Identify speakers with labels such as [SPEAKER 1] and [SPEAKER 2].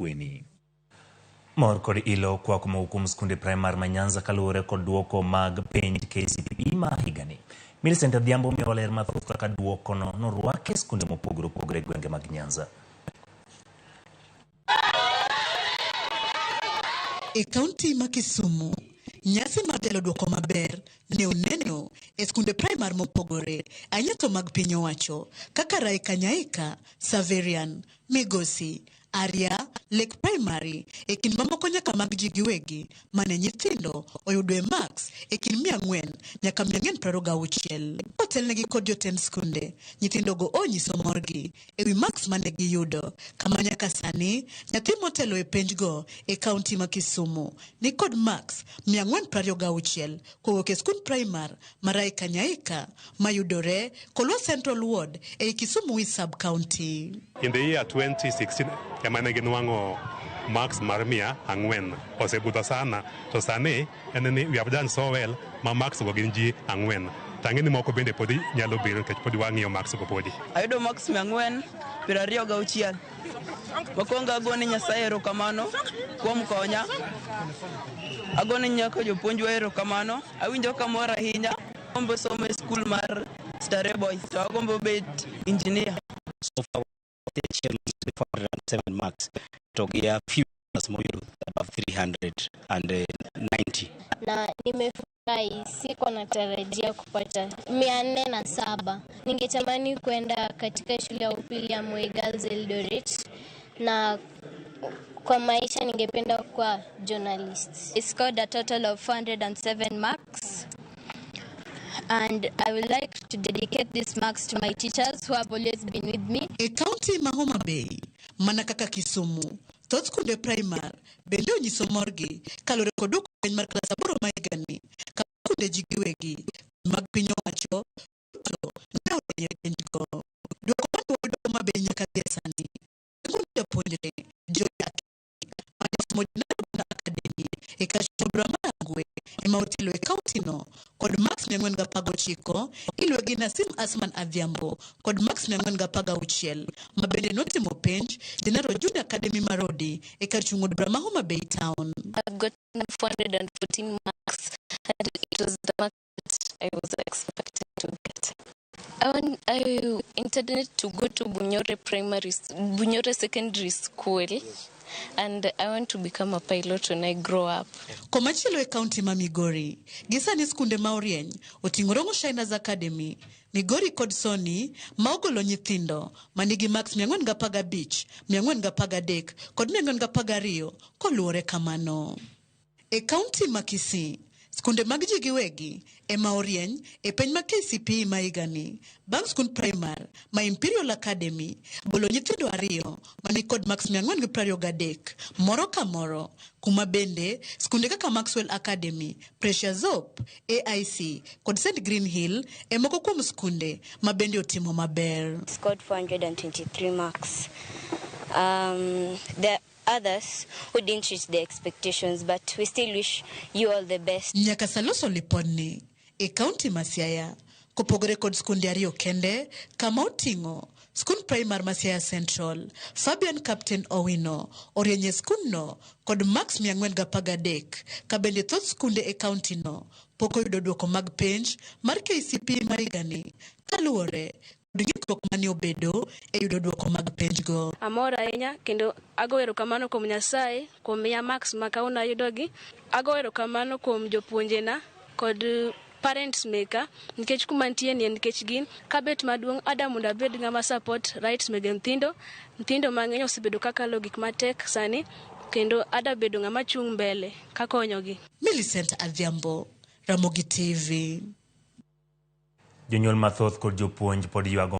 [SPEAKER 1] Makueni. Mor kod ilo okwako moko kuom skunde praimar ma Nyanza kaluwore kod duoko mag penj KCPE ma higani. Millicent Adhiambo miyowa ler mathoth kaka duokono norwak e skunde mopogore opogore e gwenge mag Nyanza.
[SPEAKER 2] E kaunti ma Kisumu, nyasi mar telo duoko maber ne oneno e skunde praimar mopogore ahinya to mag piny owacho kaka Raika Nyaika, Saverian, Migosi, Arya, Lake Primary e kind mamoko nyaka mag ji giwegi mane nyithindo oyudoe marks e kind 400 nyaka 426. Kotelnegi kod jotend skunde, nyithindogo onyiso morgi e wi marks mane giyudo kama nyaka sani nyathi motelo e penjgo e kaunti ma Kisumu ni kod marks 426 kowuok e skund praimar ma Raika Nyaika mayudore Kolwa Central Ward ei Kisumu East Sub-County.
[SPEAKER 3] In the year 2016 ema ne ginwang'o marks mar 400 osebudho sana to sani en ni we have done so well ma marks go gin ji ang'wen to ang'e ni moko bende podi nyalo biro nikech podi wang'iyo marks go podi.
[SPEAKER 4] Ayudo marks 426. Mokwongo agone Nyasaye erokamano kuom konya. Agone nyaka jopuonjwa erokamano. Awinjo kamor ahinya. Agombo somo e skul mar Starehe Boys to agombo bet engineer.
[SPEAKER 5] So far, 407 marks to gi a few moyudo above 390.
[SPEAKER 6] Na nimefurahi, sikuwa natarajia kupata 407. Ningetamani kwenda katika shule ya upili ya Moi Girls Eldoret, na kwa maisha ningependa kuwa journalist.
[SPEAKER 7] I scored a total of 407 marks. And I would like to dedicate these marks to my teachers who have always been with me.
[SPEAKER 2] E kaunti ma Homa Bay, mana kaka Kisumu, thoth skunde praimar bende onyiso morgi kaluwore kod duoko penj mar klas aboro ma higani ka skunde ji giwegi mag piny owacho duto ne orieny e penjgo. Duoko mane wayudo Homa Bay nyaka gie sani, nengo japuonjre Joy Akinyi mane somo General Academy e kar Bura Marangwe ema otelo e kauntino kod marks 419 iluwe gi Nasim Asman Adhiambo kod marks 416 ma bende notimo penj General Junior Academy Marodi e kar chung' od bura ma Homa Bay Town.
[SPEAKER 8] I've gotten 414 marks and it was the mark that I was expecting to get. I intended to go to Bunyore Primary, Bunyore Secondary School, and I want to become a pilot when I grow up.
[SPEAKER 2] Komachielo e kaunti ma Migori, gi sani skunde ma orieny oting'o Rongo Shiners Academy, Migori kod Sony ma ogolo nyithindo manigi marks 415, 413 kod 412 koluwore kamano. E kaunti ma Kisii, skunde mag ji giwegi ema orieny e penj ma KCPE ma higani bang' skund praimar ma Imperial Academy golo nyithindo ariyo mani kod marks 423 moro ka moro, kuma bende skunde kaka Maxwell Academy, Precious Hope, AIC kod St Green Hill e moko kuom skunde ma bende otimo maber.
[SPEAKER 9] Scored 423 marks. There others who didn't reach the expectations, but we still wish you all the best.
[SPEAKER 2] Nyaka saloso lipodni e kaunti ma Siaya kopogore kod skunde ariyo kende kama oting'o skund praimar ma Siaya Central, Fabian Captain Owino orieny e skundno kod marks 413 ka bende thoth skunde e kaunti no pok oyudo duoko mag penj mar KCPE ma higani kaluwore kod ng'ikruok mane obedo e yudo duoko mag penjgo.
[SPEAKER 10] Amor ahinya kendo ago erokamano kuom Nyasaye kuom miya marks ma kawuono ayudogi. Ago erokamano kuom jopuonjena kod parents meka nikech kuma antie ni en nikech gin. Kabet maduong' ada mondo abed ng'ama support rights mege nyithindo. Nyithindo mang'eny osebedo kakalo gik matek sani kendo ada bedo ng'ama chung' mbele kakonyogi.
[SPEAKER 2] Millicent Adhiambo, Ramogi TV.
[SPEAKER 1] Jonyuol mathoth kod jopuonj pod ywago